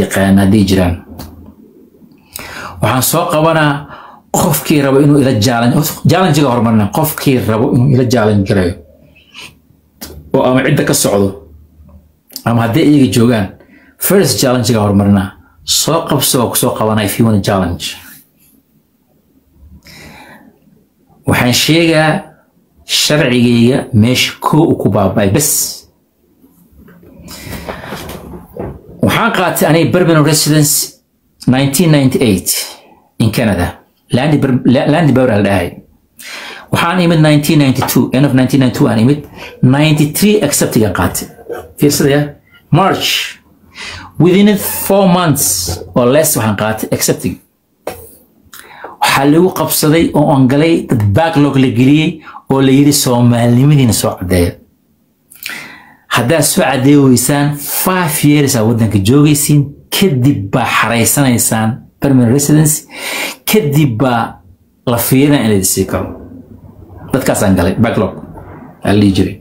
yaqaana hadday jiraan. Waxaan soo qabanaa qofkii rabo inuu ila challenge-ga horumarina, qofkii rabo inuu ila challenge garayo oo ama cidda ka socdo ama hadday iyaga joogaan, first challenge-ga horumarina, soo qabso, waa kusoo qabanaa if you want a challenge. Waxaan sheegaa sharcigayga meesha koo uu ku baaba'ay bes. Waxaan qaatay aniga permanent residence 1998 in Canada, Landi Bowra la dhahay. Waxaan imid 1992, end of 1992 aan imid, 93 acceptigan qaatay. Fiirsadaya, March, within 4 months or less waxaan qaatay accepting. Waxaa lagu qabsaday oo aan galay dad backlog la geliyey oo la yidhi Soomaalinimadiina soo caddeeya. Haddaad soo caddeey weysaan 5 years aa waddanka joogaysiin, kadib baa xaraysanaysaan permanent residence, kadib baa la fiirinaa in la sii karo. Dadkaasaan galay backlog aa la dhihi jiray.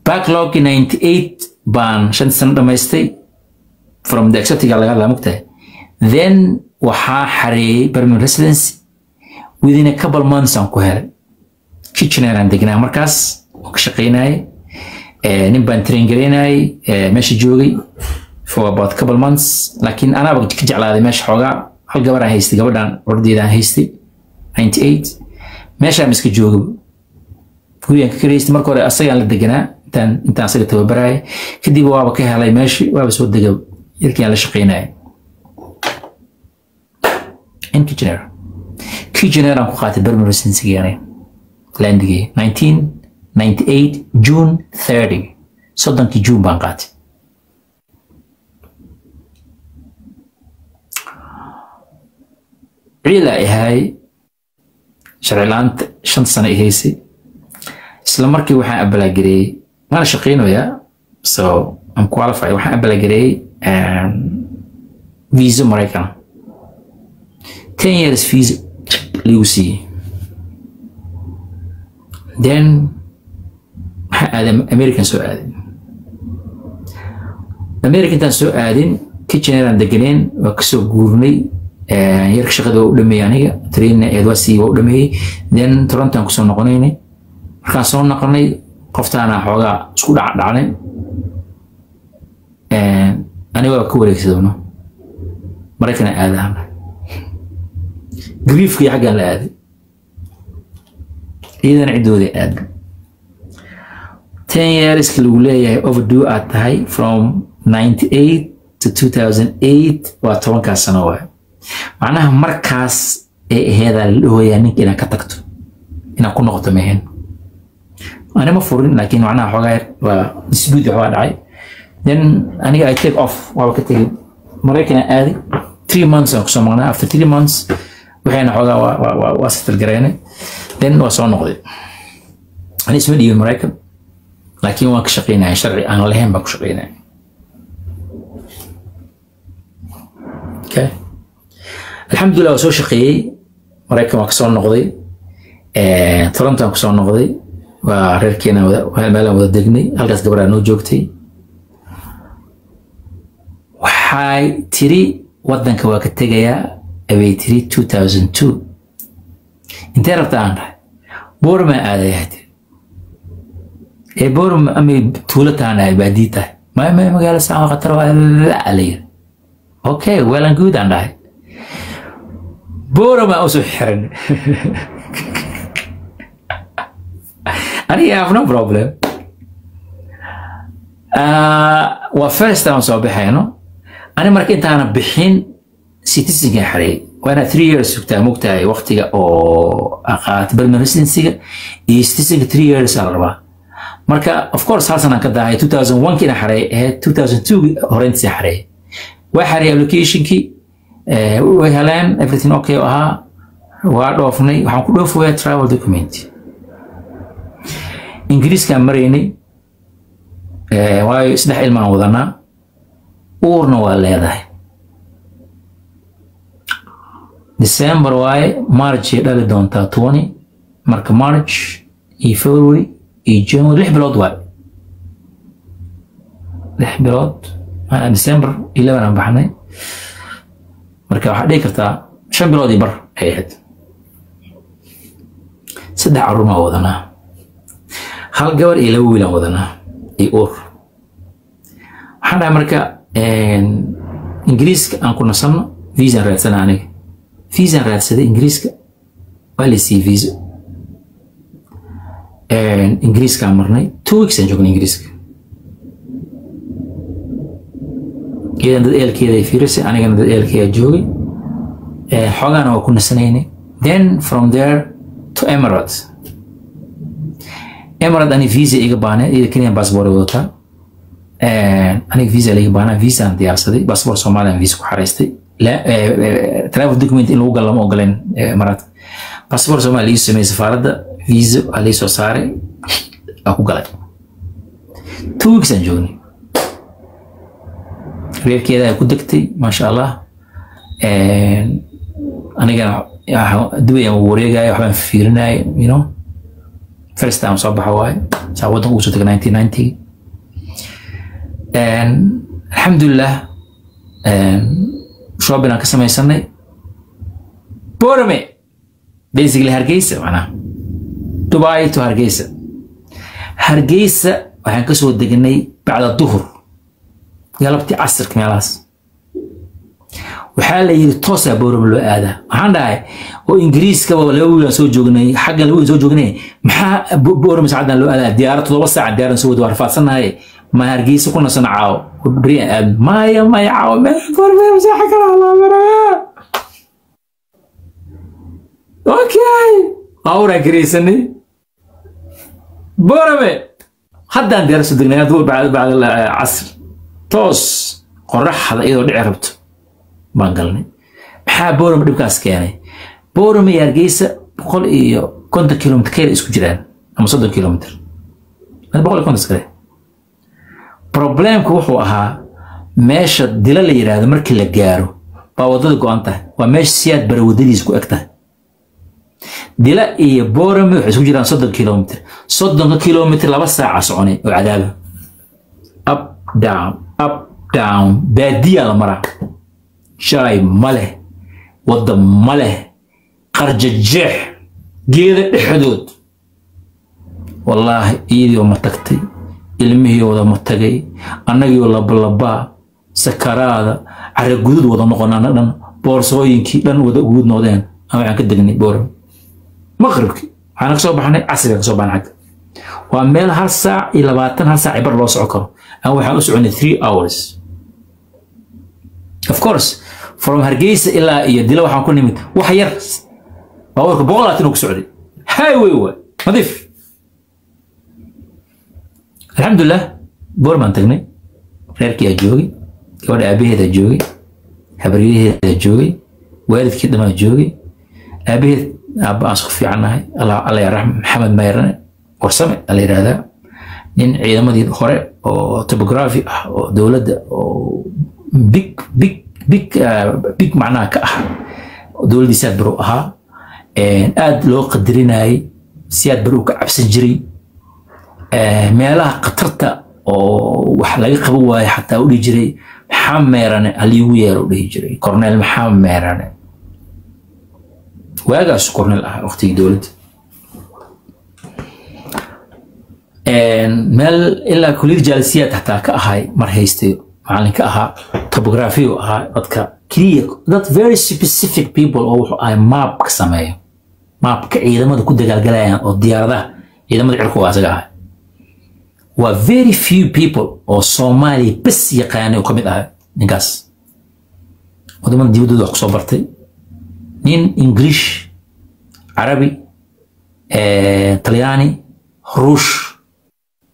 Backlog 98 baan 5 sano dhamaystay from the acceptiga laga hadlaa mugtahay. Then waxaa xareeyey permanent residence within a couple months aan ku helay. Kitchener aan degnaa markaas oo ka shaqaynayay, nin baan train garaynayay meesha joogay for about couple months, laakiin anaaba ka jeclaaday meesha xoogaa. Hal gabar aan haystay, gabadhaan ordeeda aan haystay 98, meeshaan iska joogay, gurigaan ka karaystay. Marka hore asagaan la deganaa intaan asaga tababarayay, kadib waaba ka helay meeshii, waaba soo degay yarkii aan la shaqaynayay in Kitchener. Kitchener aan ku qaatay permanent residency-gii landigii 1998 June 30, 30kii June baan qaatay. Ciila ahay sharci la'aanta 5 sano i haysay. Isla markii waxaan abalaagareeyey, waana shaqaynayaa, so I'm qualified. Waxaan abalaagareeyey visa Maraykan, 10 years visa liigu siiyey. Then waxaan aaday American, soo aaday America. Intaan soo aadin Kitchener aan deganeen, waa kasoo guurnay. Yarka shaqada waa u dhameeyey, aniga trainna eed waa siiyey, waa u dhameeyey. Then Toronto aan kusoo noqonaynay. Markaan soo noqonay qoftaana xoogaa isku dhacdhacnay, aniga waa ka wareegsadowno, Maraykan aadaan, griefkii xaggaan la aaday, iyadana ciddooday aaday. 10 yearska lagu leeyahay overdue aad tahay from 98 to 2008 waa 10kaas sano waay. Macnaha markaas ee aheedaa la dhahoyaa ninka inaad ka tagto, inaad ku noqoto mehen. Ani ma furin, laakiin macnaha xoogaa yar waa dispute waxbaa dhacay. Then aniga I take off, waaba ka tegay, Maraykan aan aaday. 3 months aan kusoo maqnaa. After 3 months waxayna xoogaa waa settle gareynay, then waa soo noqday. Ani isma dhiibin Maraykan, laakiin waan ka shaqaynaya, sharci aan lahayn baan ku shaqaynaya. Okay, alxamdulillah, waa soo shaqeeyey Maraykan, waa kasoo noqday, Toronto aan kusoo noqday. Waa reerkeena wada meelaan wada degnay halkaas. Gabadhaa noo joogtay waxay tiri waddanka waa ka tegayaa abay tiri 2002. Intee rabta aan dhahay? Boorama aadayaa tiri. Ee Boorama amay tuulo tahan dhahay, baadii tahay? Maya maya, magaalo saan waa khatar waa la yiri. Okay, well and good aan dhahay. Boorama usoo xiran, aniga I have no problem. Waa first time soo baxayno ani. Marka intaana bixin citizenka xareeyay, waa inaad 3 years sugtaa mogtahay waqtiga oo qaat permanent residency-ga iyo citizenka, 3 years aa la rabaa. Marka of course hal sanaan ka daahay, 2001 kiina xareeyay ahayd, 2002 horeyntiisa xareeyay. Waa xareeyay applicationkii, way heleen, everything okay oo ahaa. Waa dhoofnay. Waxaan ku dhoofayaa travel document. Ingiriiskaan maraynay, waayo 3 ilmaan wadanaa, uurna waa leedahay. December waaye, March ay dhali doontaa 20. Marka March iyo February iyo January, 6 bilood waaye, 6 bilood December 11 aan baxnay. Marka waxaad dhihi kartaa 5 bilood iyo bar ay ahayd. Saddex carruur maa wadanaa, hal gabar iyo laba wiil aan wadanaa iyo uur. Waxaan dhahay marka Ingiriiska aan ku nasanno, visaan raadsana. Aniga visaan raadsaday Ingiriiska, waa la siiyey visa. Ingiriiskaan marnay, 2 weeks aan joognay Ingiriiska. Iyadan dad eelkeeda ay fiirisay, anigana dad eelkeeda joogay, xoogaana waa ku nasanaynay. Then from there to Emirates. Emirate ani visa iga baanay, iyada Kenyan passport ay wadataa, aniga visa liga baanaa. Visa aan diyaarsaday, passport Soomaaliya aan visa ku xareystay. Travel document in lagu galo lama ogoleen Emirates. Passport Soomaaliya liigu sameeyey safaaradda, visa waa lii soo saaray, waa ku galay. 2 weeks aan joognay, reerkeeda ay ku degtay, maasha Allah. Anigana Dubay aan wareegaya, waxbaan fiirinaya. First time soo baxa waaye, saa waddanka ugu soo tegay 1990. Alxamdulilah, shopping aan ka samaysanay Borame, basically Hargeysa, macnaha Dubai to Hargeysa. Hargeysa waxaan kasoo degnay bacda duhur, galabtii casirka meelahaas. Waxaa la yidhi toosaa Boorame loo aadaa. Waxaan dhahay oo Ingiriiskaba laba wiil aan soo joognay, xagga laba wiil soo joognay, maxaa Boorame saacadan loo aadaa? Diyaarad 7 saac diyaaran soo wada, waa rafaadsannahay. Ma Hargeysa ku nasano caawo, beri aan aadno? Maya, maya, caawo meel Boorame masaaxa kala halaa. Okay, awraan karaysanay Boorame. Haddaan diyaarad soo degnay duhur, bacda casr, toos qoraxda iyadoo dhici rabto baan galnay. Maxaa Boorame dhibkaas keenay? Boorame iyo Hargeysa 150 kilomitr kayla isku jiraan ama 30 kilomitr, 150 iskale. Problemku wuxuu ahaa meesha Dila la yidhaahdo markii la gaaro baa waddada go-an tahay. Waa meesha Siyaad Bare waddadiisa ku eg tahay. Dila iyo Boorame waxay isku jiraan 30 kilomitr. 30-ka kilomitr 2 saaca soconay oo cadaaba, up down, up down, baadiyaa la maraa, jaay ma leh, wadda ma leh, qarjajeex, geeda dhexdood. Wallaahi, iyadii ma tagtay, ilmihii wada ma tagay, annagii labalabaa sakaraada cara gudud wada noqon, anna dhan boorsooyinkii dhan wada gudud noqdeen. Ama waxaan ka degnay Booram maqribkii, waxaan ka soo baxnay casriga, ka soo baxnay xagga. Waa meel hal saac iyo labaatan, hal saac bar loo soco karo, ama waxaan u soconay 3 hours. Of course, from Hargeysa ilaa iyo Dila waxaan ku nimid wax yar, baabuurka 120 uu ku socday, highway waay, nadiif. Alxamdulilah, Boor baan tagnay, reerkii aa joogay, gabadha aabaheedaa joogay, habaryaheedaa joogay, waalidkii dhamaa joogay. Aabaheed aabba aan isku fiicannahay, Allah ya raxm, Maxamed Mayrane Warsame la yidhaahdaa, nin ciidamadii hore oo topography ah oo dowladda oo big big big big macnaha ka ah dowladdii Siyaad Bare u ahaa, aad loo qadarinayay, Siyaad Bare uu ka cabsan jiray, meelaha khatarta oo wax laga qaban waayo xataa u dhihi jiray "Maxaa Meerane haliigu yeero" u dhihi jiray. Cornel Maxaa Meerane waagaasu cornel ah waqtigii dowladda, meel ilaa kuliyad jaalisiyaad xataa ka ahay mar haystay, macallin ka ahaa, topography u ahaa. Dadka keliya, dad very specific people oo wuxuu ahay maapka sameeyo, maapka ciidamada ku dagaalgalayaan oo diyaaradaha ciidamada cirku waa asaga ahay. Waa very few people oo Soomaaliya bes yaqaanay oo ka mid ahay ninkaas. Wadamada dibaddooda wax kusoo bartay, nin English, Carabi, Talyaani, Ruush,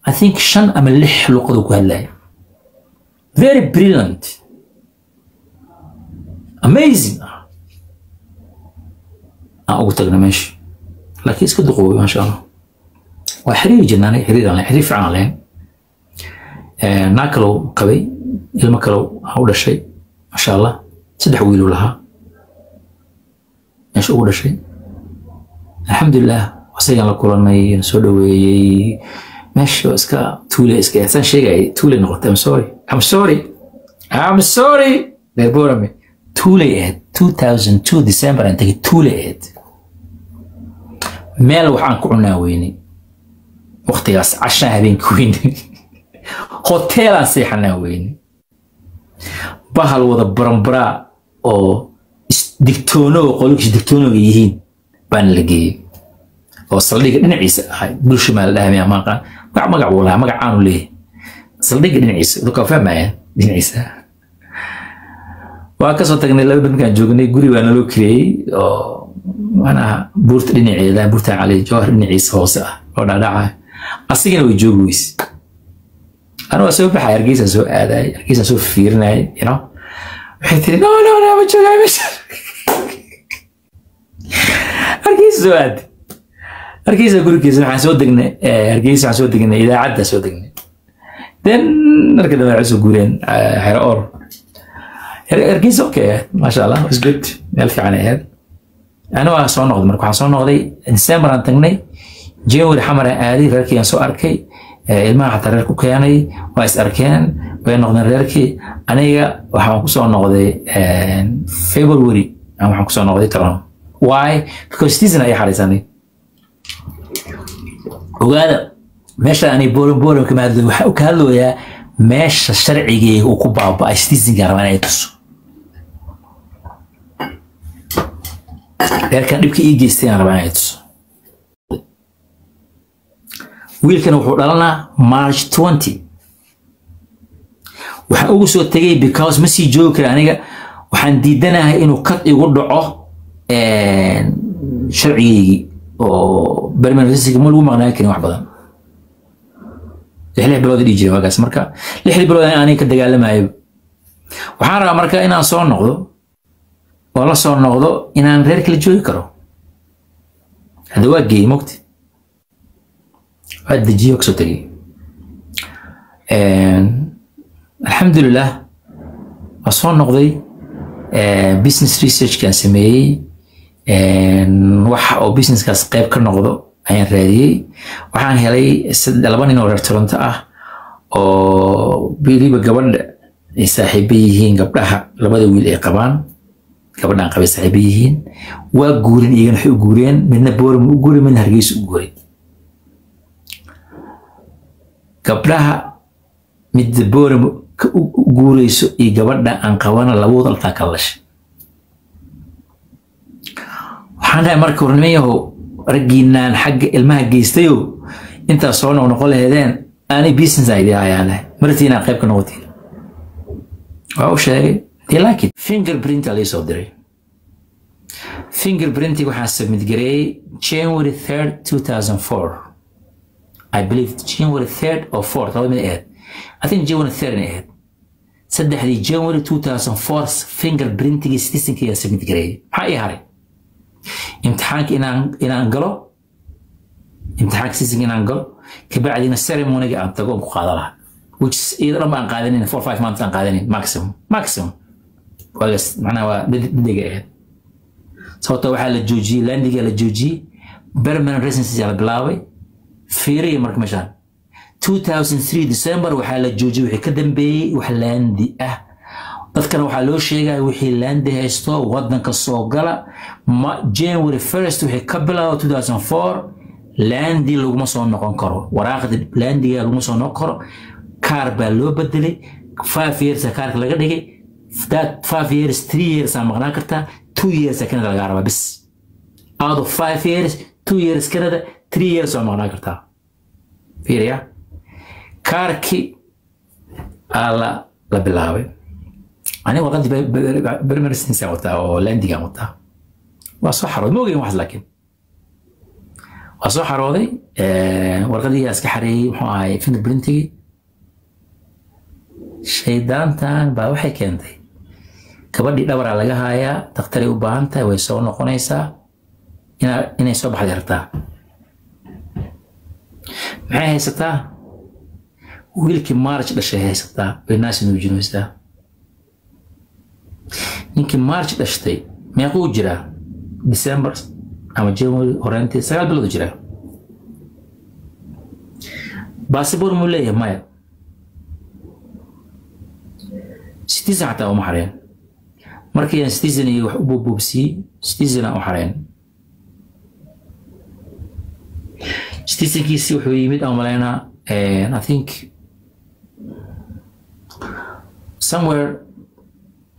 I think shan ama lix luqad uu ku hadlaya. Very brilliant, amazing ah. Aan ugu tagna meesha, laakiin iska duqoobay, maasha Allah. Waa xiriiri jirnaa aniga, xiriir aan lahayn, xiriir fiican aan lahayn. Naag kalow qabay, ilmo kalow aan u dhashay, maasha Allah, saddex wiiluu lahaa meesha ugu dhashay. Alxamdulilah, asagaan la kulanay, soo dhaweeyey. Meesha waa iska tuule, iska saan sheegay, tuule noqotay. I'm sorry, I'm sorry. I'm sorry, reer Boorame. Tuulay ahayd 2002 December aan tagay, tuulay ahayd. Meel waxaan ku cunaa weynay waqtigaas, cashaan habeenka weynay, hoteelaan seexanaa weynay, bahal wada baranbaraa oo digtoonoga, qolkiisa digtoonooga yihiin baana la geeyey oo saldhigga dhinaciisa ahay. Bulsho maa la dhahay, maaqaan magac, magac buu lahaa, magac caanu leeyahay. Saldhigga dhinaciisa dadka waa fahmayaan, dhinaciisa. Waa kasoo tagnay. 2 bil markaan joognay, guri baa naloo kireeyey oo macnaha buurta dhinaceeda, buurta Cali Jawhar dhinaciisa hoose ah oo dhaadhaca. Asigana way joogi weyse. Anigu waa soo baxay, Hargeysaan soo aaday, Hargeysaan soo fiirinay. Waxay tiri, "No, no, no, ma joogaa meesha." Hargeysa soo aaday, Hargeysa gurigiisa waxaan soo degnay, Hargeysa waxaan soo degnay, idaacadda soo degnay. Then marka dambe waxay soo guureen Xero Or. Hargeysa okay, maasha Allah, was good, meel fiican ay ahayd. Ani waa soo noqday. Marka waxaan soo noqday December aan tagnay, January Xamar aan aaday, reerkii aan soo arkay, ilmaha xataa reer ku keenay, waa is arkeen, way noqdeen reerkii. Aniga waxaan kusoo noqday February, waxaan kusoo noqday Toronto. Why? Because citizen ayay xariisanay. Ogaada, meesha ani Boorame Boorame kama hadlayo, waxaa ka hadlayaa meesha sharcigeyga uu ku baaba'ay. Citizenka rabaa inay tuso reerkan dhibka ii geystay aan rabaa inay tuso. Wiilkan wuxuu dhalanaa March 20. Waxaan ugu soo tegay because ma sii joogi kara aniga, waxaan diidanahay inuu kad igu dhaco sharcigeygii oo permanent residency ma lagu maqnaan karin wax badan, 6 bilood dhihi jiray waagaas. Marka 6dii bilood aniga ka dagaalamayo, waxaan rabaa marka inaan soo noqdo oo la soo noqdo inaan reer kala joogi karo. Hadda waa geeyey, mogti waa dejiyo, kasoo tegey. Alxamdulilah, waa soo noqday. Business researchkaan sameeyey, wax oo businesskaas qayb ka noqdo ayaan raadiyey. Waxaan helay laba nin oo reer Toronto ah oo weliba gabadha ay saaxiibo yihiin, gabdhaha labada wiil ay qabaan, gabadhaan qabay saaxiibo yihiin. Waa guureen iyagana, waxay u guureen, midna Boorama u guuray, midna Hargeysa u guuray. Gabdhaha midda Boorama ka u guureyso iyo gabadha aan qabana labadooda altaa kala dhashay. Waxaan dhahay marka, "War nimanyahow, raggiinaan xagga ilmaha geystayo, intaa soo noqnoqon laheedeen, ani business idea ayaan dhahay, martii inaan qayb ka noqotiin." Waa u sheegay, they like it. Fingerprint aa lii soo diray. Fingerprinting waxaan submit gareeyey January 3rd 2004, I believe January 3rd or 4th, laba mid ahayd. I think January 3rd inay ahayd. 3dii January 2004 fingerprintigii citizenkiga submit gareeyey. Maxaa ii haray? Imtixaanka inaan galo, imtixaanka citizenka inaan galo, kabacdina ceremonyga aan tago oon ku qaada lahaa, which is iyada dhan ba aan qaadanin 4, 5 months aan qaadanin maximum, maximum waagaas. Macnaha waa dhedega ahayd, sababtoo waxaa la joojiyey landiga, la joojiyey permanent residency la bilaabay. Fiiriya marka meeshaan, 2003 December waxaa la joojiyey wixii ka dambeeyey wax laandi ah. Dadkana waxaa loo sheegaya wixii laandi haysto wadanka soo gala ma January 1st wixii ka bilaabo 2004 laandi laguma soo noqon karo, waraaqda laandiga laguma soo noqon karo. Kaar baa loo bedelay, 5 years kaarka laga dhigay. That 5 years, 3 years aa maqnaan kartaa, 2 years aa Canada lagaa rabaa bis. Out of 5 years, 2 years Canada, 3 years waa maqnaan kartaa. Fiiriya, kaarkii aa la bilaabay. Aniga warqadii permanent residency aan wataa oo landigaan wataa. Waa soo xarooday, ma ogeyn waxaas, laakiin waa soo xarooday. Warqadii iska xareeyey, muxuu ahay, fingerprintigii. Shaydaantan baa waxay keentay gabadhii dhabaraa laga haayaa, dakhtaray u baahan tahay, way soo noqonaysaa, inay soo baxday rabtaa. Maxay haysataa? Wiilkii March dhashay haysataa, way naasi nuujinaysaa. Ninkii March dhashtay meequu jiraa December ama January horaanteed? 9 bilood jiraa. Baasabor muu leeyahay? Maya. Citizen xataa uma xareen. Markii aan citizen iyo wax u buubuubsiyey, citizen aan u xareen. Citizenkiisi wuxuu yimid, aan malaynaa, I think somewhere,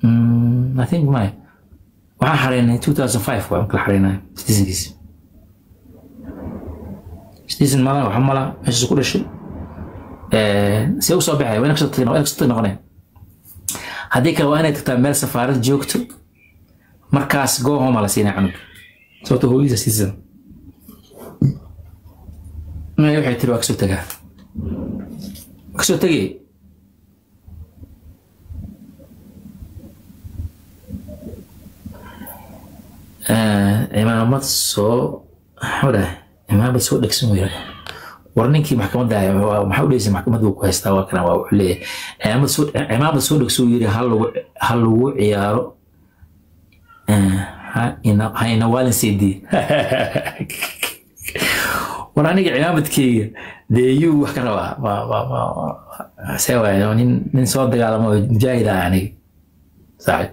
I think my waxaan xareynay 2005 waa kala xareynay citizenkiisi. Citizen mala waxa mala meeshaas ku dhashay. See u soo baxay? Waa inay kasoo tagin, waa inay kasoo tagi noqoneen. Haddii kale waa inay tagtaa meel safaarad joogto, markaas go home la siinaa cunug, sababto hooyadiisa citizen. Maya, waxay tiri waa kasoo tagaa, waa kasoo tegay. Cimaamad soo, maxuu dhahay, cimaamad soo dhegsan wuu yidhahdaa. War ninkii maxkamadda maxaa u dheysay? Maxkamadda ku haystaa, waa kana, waa wuxuu leeyahay cimaamad soo, cimaamad soo dhegso uu yidhi. Ha lagu ciyaaro, ha ina waalin cd. War aniga cimaamadkeyga dee yuu wax ka rabaa? See waay, nin soo dagaalamo oo mujaahid ah aniga, saaxib.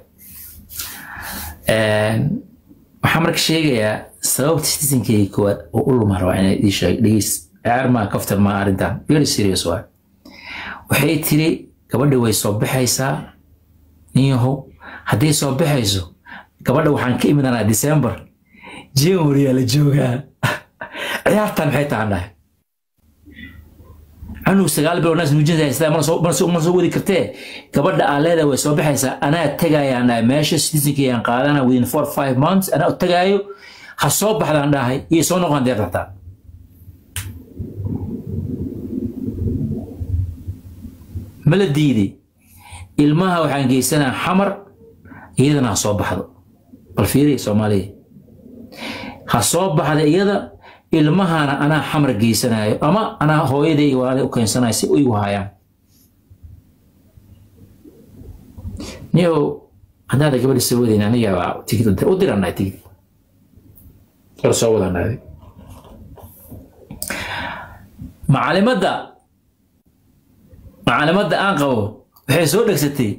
Waxaan marka sheegayaa sababta citizenkeyga koowaad oo u luma rabaa inay ii sheeg. Dhegeys, ciyaar maa, kaftar maa, arrintan very serious waay. Waxay tiri gabadha way soo baxaysaa ninyahow. Hadday soo baxayso gabadha, waxaan ka imidanaa December, January aa la joogaa. Ciyaartan maxay tahan dhahay? Canug 9 bilood naas nuujinta haystaa, mana soo wadi kartee. Gabadha aan leedahay way soo baxaysaa, anaa tegayaan dhahay meesha, citizenkayaan qaadana within 4-5 months, anaa u tagaayo. Ha soo baxdaan dhahay iyo soo noqon deer rabtaa. Ma la diiday? Ilmaha waxaan geysanaa Xamar, iyadana ha soo baxdo. Bal fiiri Soomaaliya, ha soo baxda iyada, ilmahana anaa Xamar geysanayo ama anaa hooyaday iyo walaalay u keensanayo si igu hayaan. Niyow, haddaada gabadha soo wadayn, aniga baa tigid u diranay, tigid war soo wadanay. Macalimadda aan qabo waxay soo dhegsatay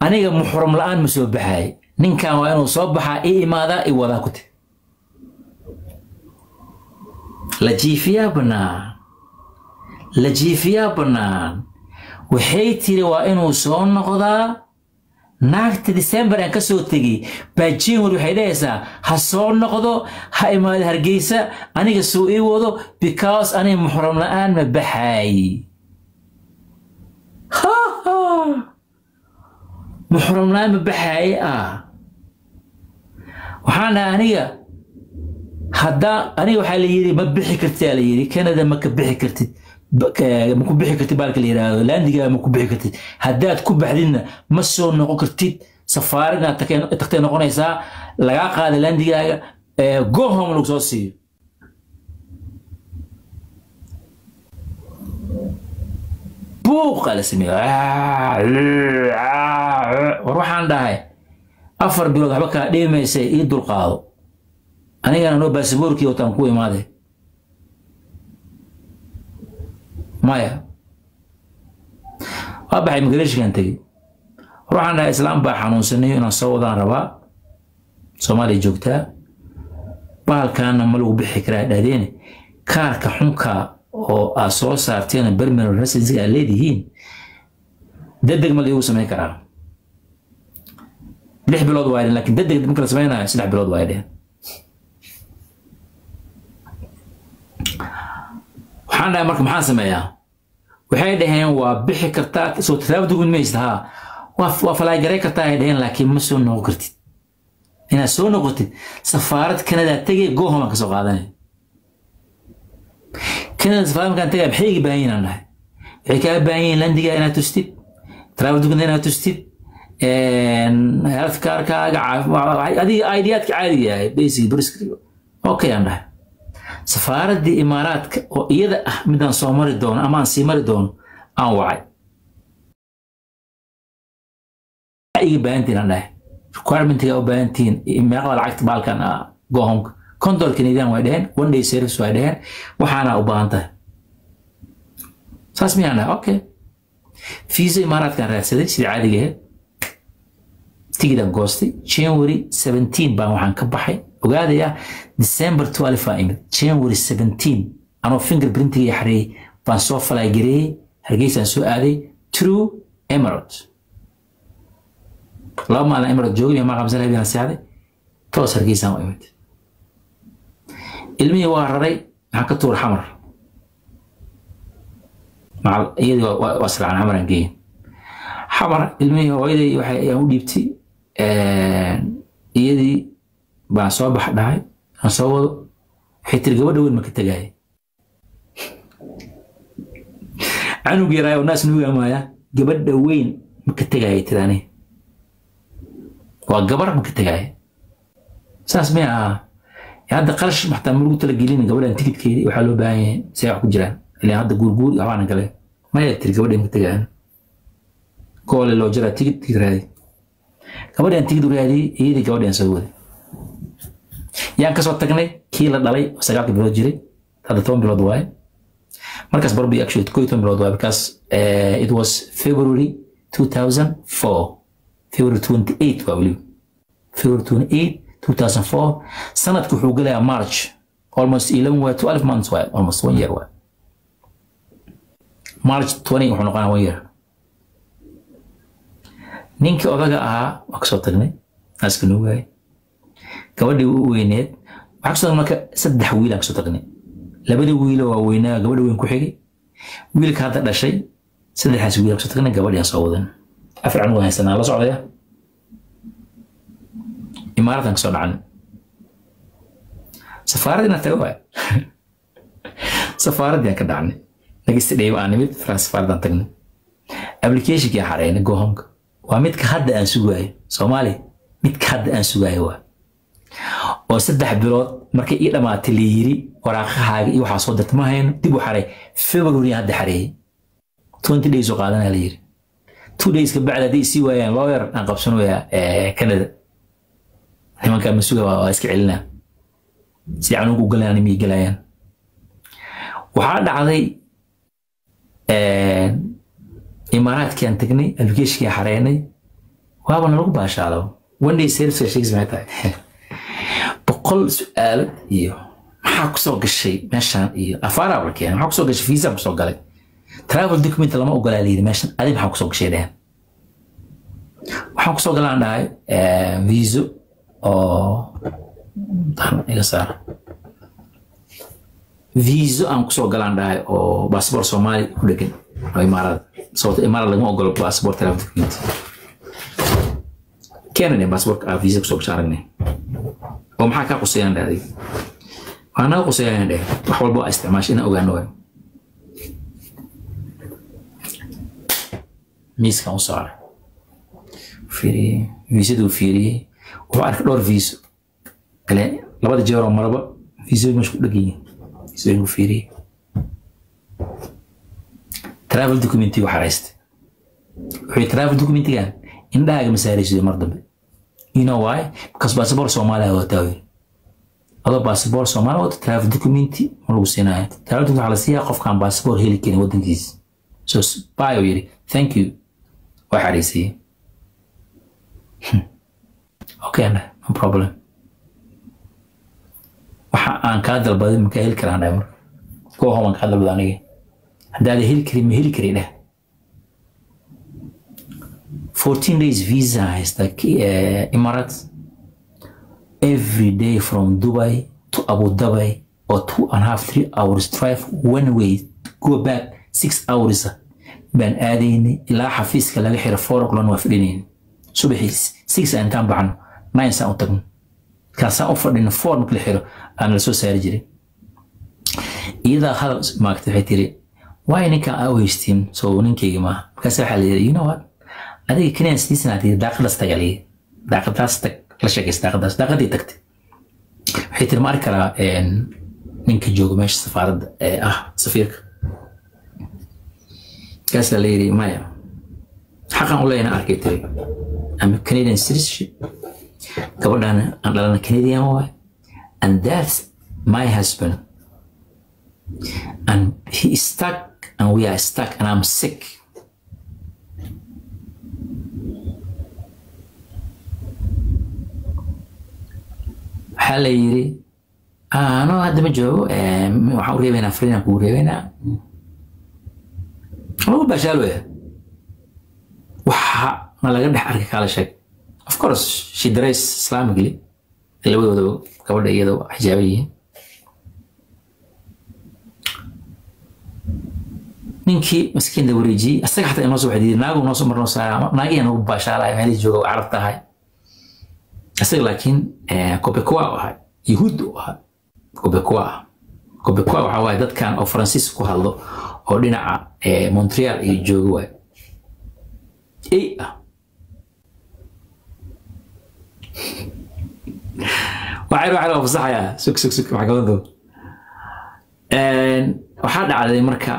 aniga muxram la-aan ma soo baxaay, ninkan waa inuu soo baxaa, ii imaadaa, i wadaa ku ti. La jiifiyaa bannaan, la jiifiyaa bannaan. Waxay tiri waa inuu soo noqdaa. Naagta December aan ka soo tegey baa January waxay dhahaysaa ha soo noqdo, ha imaado Hargeysa, aniga soo ii wado, because aniga muxram la-aan ma baxaay. Ha ha, muxram la-aan ma baxaay. Ah, waxaan dhahay aniga haddaa aniga waxaa la yidhi ma bixi kartid, aa la yidhi Canada ma ka bixi kartid, ma ku bixi kartid baalka la yidhaahdo landiga, ma ku bixi kartid. Haddaad ku baxdidna ma soo noqon kartid, safaarad inaad tagtay noqonaysaa, lagaa qaada landigaaga, go home lagu soo siiyo. Buuqa la sameeyo. War waxaan dhahay 4 bilood waxba kaa dhimaysay, ii dulqaado, anigana noo baasaboorkii wataan ku imaaday. Maya, waa baxay, immigrationkan tegey. War waxaan dhahay islaam baa xanuunsanayo, inaan soo wadaan rabaa, Soomaaliya joogtaa, bahalkaana ma lagu bixi karaa dhahdeene. Kaarka xunka oo aad soo saarteen, permanent residency aad leedihiin, degdeg ma liigu samayn karaa? 6 bilood waa dhehen, laakiin degdeg marka la samaynayo 3 bilood waa dhehen. Waxaan dhahay marka maxaan sameeyaa? Waxay dhaheen waa bixi kartaa, soo travel document maysid? Haa, waa apply garay kartaa ay dhaheen, laakiin ma soo noqon kartid. Inaad soo noqotid safaarad Canada tegay, go home aan ka soo qaadanay. Canada safaarad markaan tagay maxay iga baahan yihiin aan dhahay? Waxay kaa baahan yihiin landiga inaad tustid, travel document inaad tustid, health cardkaaga, adiga ID-yaadka caadiga yahay, basic brisk. Okay aan dhahay. Safaaraddii Imaaraadka oo iyada ah midaan soo mari doono ama aan sii mari doono aan wacay. Iga baahantiin aan dhahay, requirementiga u baahantihiin meeqa lacagta baalkan go home? $50 Canadian way dheheen, one day service way dheheen, waxaana u baahan tahay saas miyaan dhahay? Okay, visa Imaaraadkaan raadsaday sidii caadiga ahayd. Tigidaan goostay January 17 baan waxaan ka baxay, ogaadaya, December 12 baan imid. January 17 anoo fingerprintiga xareeyey baan soo fly gareeyey, Hargeysaan soo aaday through Emirate. 2 maalin Emirate joogay, ma qabsan habeen seexday, toos Hargeysaan u imid. Ilmihii waa raray, waxaan ka tuuray Xamar macal iyadii, waa israacaan, Xamaraan geeyey. Xamar ilmihii hooyaday waxay ayaan u dhiibtay, iyadii baan soo bax dhahay, aan soo wado. Waxay tiri, "Gabadha weyn ma ka tegaya?" Canug yaraay oo naas nuuga maaya, "Gabadha weyn ma ka tegaya?" Tiri, "Ani waa gabar, ma ka tegaya." Saas may ahaa. Hadda qarash maxtaa ma lagu talagelin gabadhan tikidkeedii, waxaa loo baahan yahay see wax ku jiraan, ilaan hadda guurguur iyo waxbaana gale. "Maya," tiri, "gabadhan ma ka tegayaan." Goole loo jaraa tigid, tigid raadi. Gabadhan tigid u raadiyey, iyadii gabadhan soo waday. Yaan kasoo tagnay kii la dhalay oo 9-ka bilood jiray, hadda 10 bilood waaye markaas, barbi actually 11 bilood waaye because it was February 2004, February 28 waa weliba, February 28 2004. Sanadku wuxuu gelayaa March, almost 11 waa, 12 months waaye, almost one year waaye. March 20 wuxuu noqonaa one year. Ninkii odaga ahaa waa kasoo tagnay, naaska nuugaay. Gabadhii u weyneed waxaa kasoo tagnay. Marka saddex wiil aan kasoo tagnay, labadii wiilo waa weynaa, gabadha weyn ku xigay, wiilka hadda dhashay. Saddexdaas wiil aan kasoo tagnay, gabadhii aan soo wadan. Afar canug aan haysanaa, la socdaya. Imaaradan kasoo dhacan, safaarad inaan tago waay. Safaaraddii aan ka dhacnay, nagista dheeyo aan nimid France, safaaradaan tagnay, applicationkii aan xareynay. Go home-ka waa midka hadda aan sugaayo, Soomaali, midka hadda aan sugaayo waa oo 3 bilood markay ii dhammaatay la yiri, "Waraaqahaaga iyo waxaa soo dirta ma hayno, dib u xaray." February hadda xareeyey, 20 days oo qaadanaa la yiri. 2 days ka bacdi hadday isii waayaan, lawyer aan qabsanayaa Canada. Nimankaa ma suga, waa iska celinaa si canugu u galayaan, miyay galayaan. Waxaa dhacday, Imaaraadkii aan tagnay, applicationkii aan xareynay, waaba nalagu baashaalo. One day service sheegis maxay tahay? 100 su-aalo iyo maxaa kusoo gashay meeshaan iyo afaaraa la keenay. "Maxaa kusoo gashay?" "Visa kusoo galay." "Travel document lama ogolaa," layidhi, "meeshan. Adi maxaa kusoo gashay?" dhehen. "Waxaan kusoo galaan," dhahay, "visa oo iga saar, visa aan kusoo galaan," dhahay, "oo baasboor Soomaali ku dhegan oo Imaarada, sababto Imaarad lagama ogolo baasboor travel document keenane, baasboorka aa visa kusoo gasha aragnay." "Oo maxaa kaa quseeyaan?" dhahay. "Waxaa naga quseeyaan," dhahay, "wax walba oo isticmaasha inaan ogaano waayo." Miiskan u saaray, fiiriyey viisaduu, fiiriyey, wuxuu arkay dhowr viiso kale, labada jeer oo maraba viisooyin meesha ku dhegan yihiin. Viisooyinku fiiriyey, travel documentigu xaraystay. Wuxuu, "Travel documentigan indhahaaga ma saaraysid mar dambe. You know why? Because baasboor Soomaaliya wataa." Yiri, "Adoo baasboor Soomaaliya wata travel documenti ma lagu siinayo. Travel document waxaa la siiyaa qofkaan baasboor heli karin waddankiisa." So bye, uu yiri, "Thank you." Waa xariisiyey. "Okay, no problem. Waxa aan kaa dalbaday ma kaa heli karaan?" dhahay. "Marka go home aan kaa dalbaday aniga, haddaada heli karin, ma heli kari," dheh. 14 days visa haysta Emirates, every day from Dubai to Abu Dhabi or 2.5, 3 hours drive one way, go back 6 hours baan aadaynay. Ilaa xafiiska laga xiro 4 o'clock waa fadhinayn. Subaxii 6 aan intaan baxno, 9 saan u tagno, kaasaan u fadhino, 4 marka la xiro aan la soo saari jiray. Iyadaa hadal maagtay, waxay tiri, "Waay ninkan aa u haystiin? So ninkayga maaha." Markaas waxaa la yidhi, "You know what, adiga Canadian citizen aad tiri, daaqadaas tagaa layidhi, daaqadaas tag, la sheekaysa daaqadaas." Daaqadii tagtay, waxay tiri, "Ma arki karaa ninka jooga meesha safaaradda ee ah safiirka?" Markaasaa la yidhi, "Maya." "Xaqan u leeyahay arkay," tiri. "I'm a Canadian citizenship. Gabadhan aan dhalana Canadian waay, and that's my husband, and he is stuck and we are stuck and I'm sick." Waxaa la yiri, "Ano hadda ma joogo, waxaan u reebaynaa fariinaan kugu reebaynaa." Lagu baashaalooya waxa na laga dhex arkay kaala sheeg. Of course she dress islamically, labadooda gabadha iyadoo xijaaban yihiin. Ninkii maskiinta wareejiyey asaga xataa inoo soo waxdiiday, naagu noo soo marnoo saara, naagiyaa nagu baashaalaya meelihii jooga carabta ahay asaga, laakiin Quebecois u ahay, Yahuud u ahay, Quebecois ah. Quebecois waxaa waaye dadkan oo Faransiis ku hadlo oo dhinaca Montreal iyo jooga waay ey ah. Waxay waa fasaxayaa, sug sug sug, maxkamaddu waxaa dhacday marka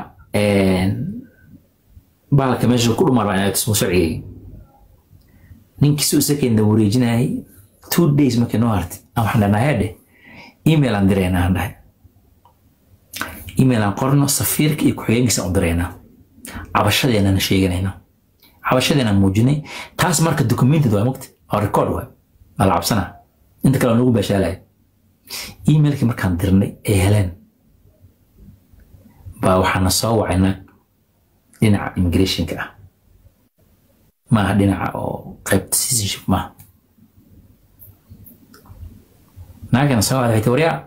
bahalka meesha ku dhumaan inay tusmo sharcigayga. Ninkii si isakeena wareejinayay 2 days markay noo hartay aan waxaan dhahnaa, heedhe, email aan diraynaa, aan dhahay email aan qorno, safiirka iyo ku-xigeenkiisa aan u diraynaa, cabashadeenana sheeganaynaa, cabashadeenaan muujinay. Taas marka documented waa, mogta waa record waay, waa la cabsanaa inta kale waa nagu baashaalaya. Emailkii markaan dirnay ay heleen baa waxaana soo wacay naag dhinaca immigrationka ah, maaha dhinaca oo qaybta citizenship maaha. Naagana soo wacday, waxay tii, "Waryaa,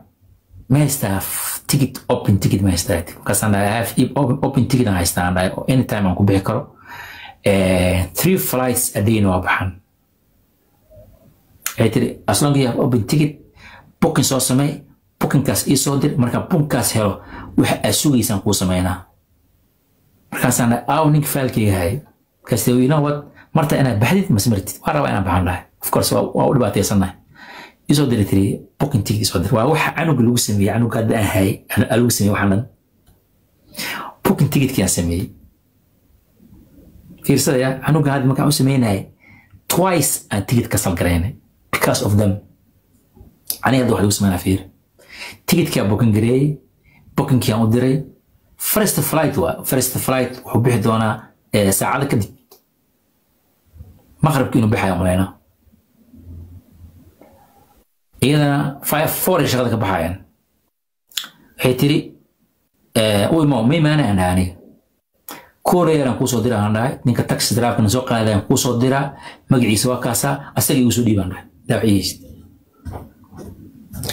ma haystaa ticket, open ticket ma haystaa?" Markaasaan dhahay, "I have open ticket aan haystaa," aan dhahay, "oo anytime aan ku bixi karo. Three flights a day waa baxan." Waxay tiri, "As long as you have open ticket, booking soo samee, bookingkaas ii soo dir, markaan bookingkaas helo waxa aad sugaysaan kuu sameynaa." Markaasaan dhahay, "Aaw ninka faalkeyga hayay?" Markaas, "You know what, marta inaad baxdid mase martid waan rabaa inaan baxan," dhahay. Of course waa u dhibaataysannahay. Isoo diri tiri, booking ticket isoo dir. Waa waxa canuga lagu sameeyey, canuga hadda aan hayay lagu sameeyey waxaan dhan. Booking ticketkii aan sameeyey, fiirsadaya, canuga hadda markaan u sameynayay twice aan ticket cancel garaynay because of them. Aniga hadda wax lagu sameynaa, fiir, ticketkii aan booking gareeyey, bookingkii aan u diray. First flight waa first flight, wuxuu bixi doonaa saacado kadib, maqribkii inuu bixayo malaynaa. Iyadana 5, 4 ay shaqada ka baxayaan. Waxay tiri, "U imo." Ma imaanayaan, dhahay aniga courier aan kuusoo diraa, aan dhahay ninka taxi driverkana soo qaadayaan kuusoo diraa, magaciisa waa kaasaa, asaga igu soo dhiibaan, dhahay daa wax iigeysid.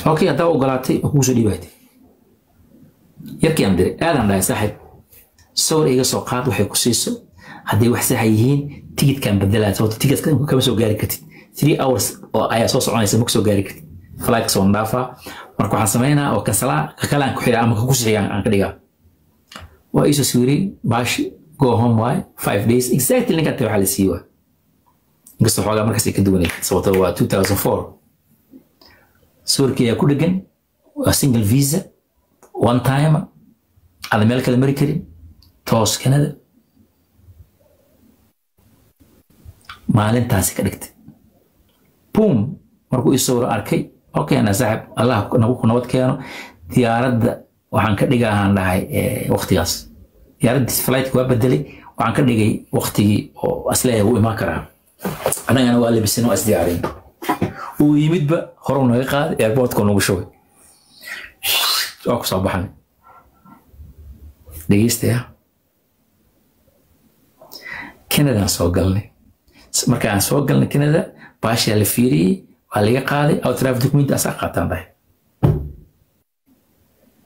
Okay, haddaa ogolaatay waa kugu soo dhiibaatay. Yarkii aan diray aadaan dhahay, "Saaxiib, sawir iga soo qaad waxay ku siiso, hadday wax saxa yihiin tigidkaan bedelaa, sababto tigidka kama soo gaari kartid, 3 hours oo ayaa soo soconaysa, ma soo gaari kartid flight soo dhaafaa. Marka waxaan sameynaa oo kansalaa, ka kale aan ku xiraa ama ka ku sixigaa aan ka dhigaa." Waa iisoo sawirey baashi, go home waay, 5 days exactly ninkaan tay waxaa la siiyey waay, inkastoo xoogaa markaas ay ka duwaneyd sababtoo waa 2004. Sawirkii ayaa ku dhegan, waa single visa, one time, aadan meel kale mari karin, toos Canada. Maalintaasi ka dhigtay boom. Markuu ii sawiro arkay, okay ana saaxib, Allah nagu ku nabad keeno. Diyaaradda waxaan ka dhigaa, aan dhahay, waqtigaas diyaaradda flightka waa bedelay, waxaan ka dhigay waqtigii oo asleeya wuu imaan karaa. Annagana waa labisan, waa isdiyaarin. Uu yimidba horuu naga qaaday, airportka nagu shubay, waa ku soo baxnay. Dhegeystaya, Canadaan soo galnay. Marka aan soo galnay Canada, baashaa la fiiriyey, waa laga qaaday outdraft document, asaa qaataan dhahay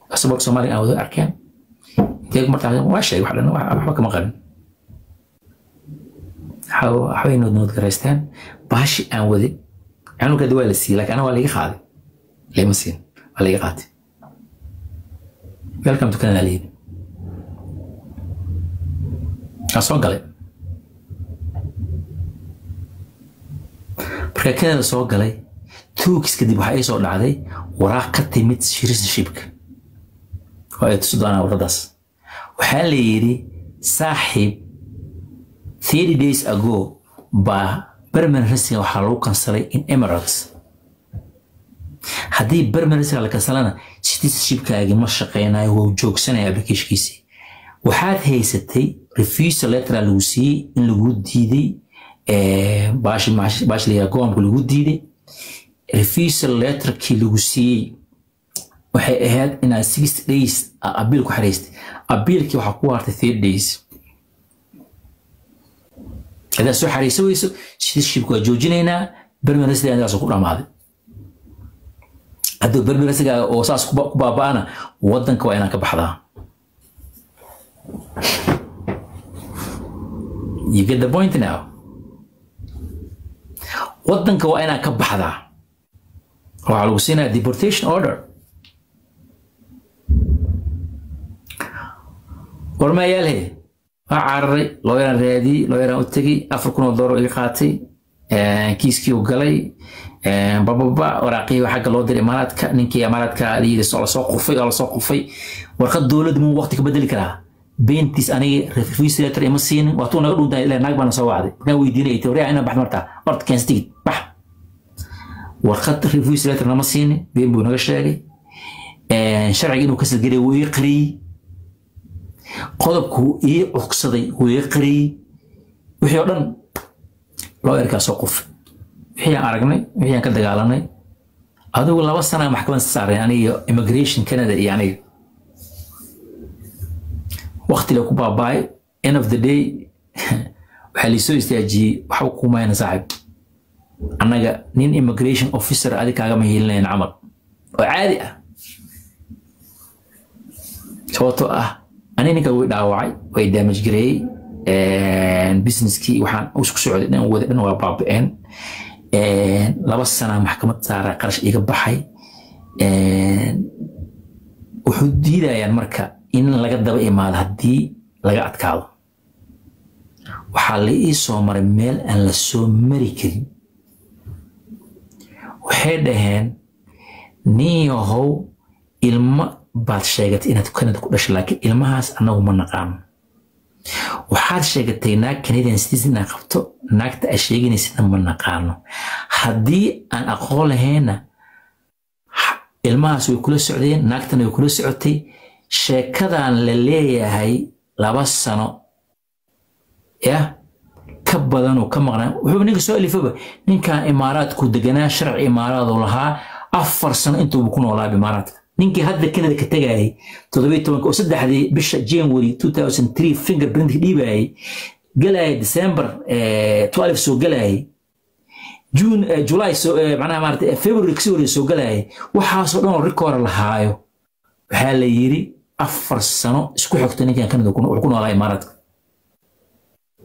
baasaboorka Soomaaliga aan wada arkeen. Intee markaa waa sheegay wax dhan, waxba kama qarin. Waxbay nood garaysteen baashi aan waday. Canugeeda waa la siiyey, laakiin aniga waa laga qaaday, lama siin, waa laga qaatay. "Welcome to Canada," layidhi. Waa soo galay. Marka Canada soo galay 2 weeks kadib, waxaa ii soo dhacday waraaq ka timid citizenshipka oo ay tusi doonaan. Warqadaas waxaa la yidhi, "Saaxiib, 30 days ago baa permanent residency waxaa lagu kansalay in Emirates. Haddii permanent residency la kansalana, citizenshipkaagi ma shaqeynayo, wuu joogsanaya applicationkiisii. Waxaad haysatay refusal letter lagu siiyey in lagu diiday baashi, baashi la yidhaha goomka lagu diiday. Refusal letterkii lagu siiyey waxay ahayd inaad 60 days appeal ku xariistay. Appealkii waxaa ku hartay 30 days. Haddaad soo xariiso weyso, citizenshipka waa joojinaynaa. Permanent resident ku dhamaaday. Hadduu permanent resident oo saas ku baaba'ana, waddanka waa inaan ka baxdaa. You get the point now? Waddanka waa inaan ka baxdaa. Waxaa lagu siinayaa deportation order. War ma yaalhe, waa cararay, looyaraan raadiyey, looyaraan u tegey, $4,000 iga qaatay. Kiiskii uu galay bababa, waraaqihii xagga loo diray Imaaraadka. Ninkii Imaaraadka layiri lasoo qufay, waa lasoo qufay. Warqad dowladda muu waqti ka bedeli karaa? Beentiis. Aniga refusal letter ima siinin. Waa tuu naga dhuuntaa ilaa naag baana soo wacday. Markaan weydiinay ay tiri, inaa baxd martaa orta keensa tigid bax. Warqad refusal letter nama siinin, been buu naga sheegay. Sharciga inuu kasal gelay wuu ii qariyey, qodobku ii cugsaday wuu ii qariyey. Wixii oo dhan lawyerkaa soo qufay. Wixii aan aragnay, wixii aan ka dagaalanay, adigu 2 sana maxkamad saaray aniga Immigration Canada iyo aniga, waqti la ku baaba'ay. End of the day waxaa liisoo istaajiyey, waxba kumayna saaxib, annaga nin immigration officer adi kaagama hiilinayn camal oo caadi ah, sababtoo ah ani ninka way dhaawacay, way damage gareeyey businesskii. Waxaan isku socday dhan wada dhan waa baaba'een. 2 sana maxkamad saara, qarash iga baxay. Wuxuu diidayaan marka in laga daba imaado haddii laga adkaado. Waxaa la ii soo maray meel aan la soo mari karin. Waxay dhaheen, nin yahow, ilmo baad sheegatay inaad Canada ku dhashay, laakiin ilmahaas annagu ma naqaano. Waxaad sheegatay naag Canadian citizen inaad qabto, naagta aad sheeganaysidna ma naqaano. Haddii aan aqoon lahayna, ilmahaas way kula socdeen, naagtana way kula socotay. Sheekadan la leeyahay 2 sano ya ka badan oo ka maqnaa, wuxuu ninka soo alifaba ninkan Imaaraadku deganaa, sharci Imaaraad uu lahaa, 4 sano intuubu ku noolaa Imaaraadka. Ninkii hadda Canada ka tegayay 17-ka oo saddexdii bisha January 2003 fingerprint dhiibayay, galayay December 12 soo galayay, June, July soo, macnaha maaragtay February kasii horreeyay soo galayay, waxaasoo dhan oo record lahaayo. Waxaa la yiri 4 sano isku xigta ninkan Canada wuxuu ku noolaa Imaaraadka,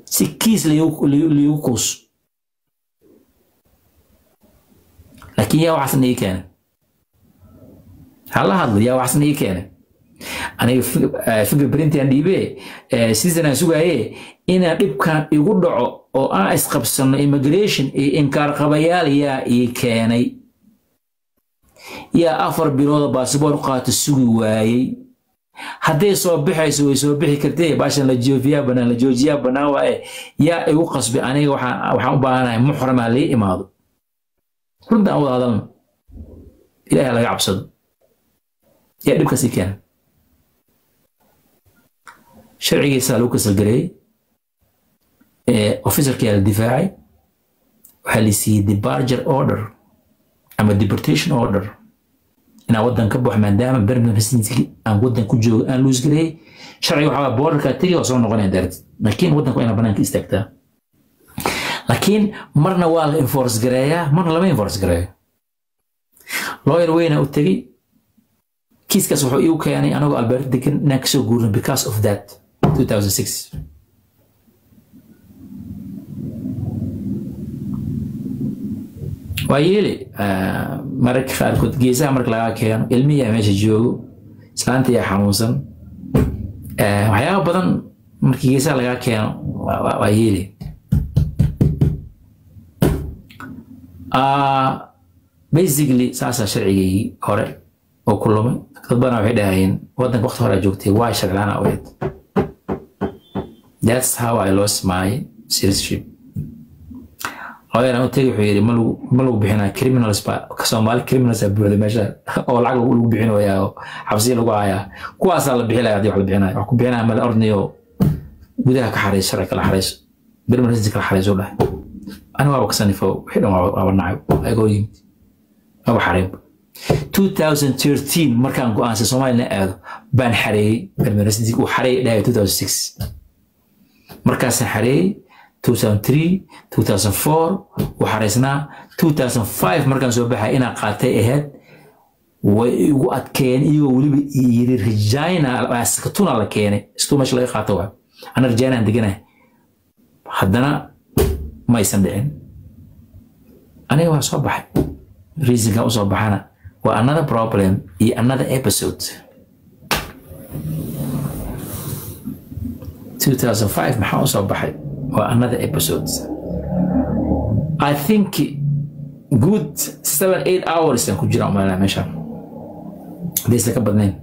si kiis liigu kuus. Laakiin yaa waxaasna ii keenay? Hala hadlo, yaa waxaasna ii keenay? Aniga fingerprint aan dhiibe, citizen aan sugaaye, inaan dhibkan igu dhaco oo aan isqabsano immigration iyo inkaar qabayaal yaa ii keenay? Yaa 4 bilooda baasboor qaato sugi waayey? Hadday soo bixayso way soo bixi kartee, baashan la joojiyaa banaan, la joojiyaa banaan waaye. Yaa igu qasbay? Aniga waxaan u baahanahay muxrama lii imaado. Runta aan wada hadalno, Ilaahay laga cabsado. Yaa dhibkaas ii keena? Sharcigiisa lagu kasalgareeyey, officerkii la difaacay. Waxaa la siiyey departure order ama deportation order, inaan waddan ka baxo, maadaama permanent residency aan waddan ku joogo aan lose gareeyey. Sharciga waxaa waa borderkaa tegi oo soo noqonaya daartid, laakiin waddanka waa inaa banaanka istaagtaa. Laakiin marna waa la enforce gareeyaa, marna lama enforce gareeyo. Lawyer weyna u tegey. Kiiskaas wuxuu iigu keenay anagoo Alberta degan inaan kasoo guurno because of that 2006. Waa yeeli mararka qaarkood geesaha marka lagaa keeno, ilmihiyaa meesha joogo, islaantiyaa xanuunsan, waxyaaba badan markii geesaha lagaa keeno waa yeeli. Basically saasaa sharcigaygii hore oo ku lumay. Dad badan waxay dhahayeen, waddanka waqti hore joogtay, waa sharci la'aan u ahayd. That's how I lost my citizenship. Lawyer aan u tegay wuxuu yidhi, ma lagu bixinaa, criminals ba Soomaali criminals aa buuxda meesha oo lacag lagu bixinayaa oo xabsiya lagu hayaa, kuwaasaa la bixinaya haddii wax la bixinayo. Wax ku bixinaya male, ordnayo gudaha ka xareyso, sharci kala xareyso, permanent kala xareyso dhahay. Ani waaba ka sanifo, wixii dhan waaba nacay ayagoo yimid. Maba xareyn. 2013 markaan go'aansan Soomaaliya aado baan xareeyey permanent residency. Uu xareeyay dhahay 2006 markaasaan xareeyey. 2003, 2004 uu xareysnaa. 2005 markaan soo baxay inaan qaatay ahayd, way igu adkeeyeen, iyagoo weliba yiri Regina, Saskatoon la keenay, istuu meesha laga qaato waa ana Regina aan deganahay. Haddana ma aysan dhicin. Aniga waa soo baxay. Reasonkan usoo baxana waa another problem iyo another episode. 2005 maxaa usoo baxay waa another episode. I think good 7, 8 hours aan ku jira umalaa meesha, hadaysan ka badnayn.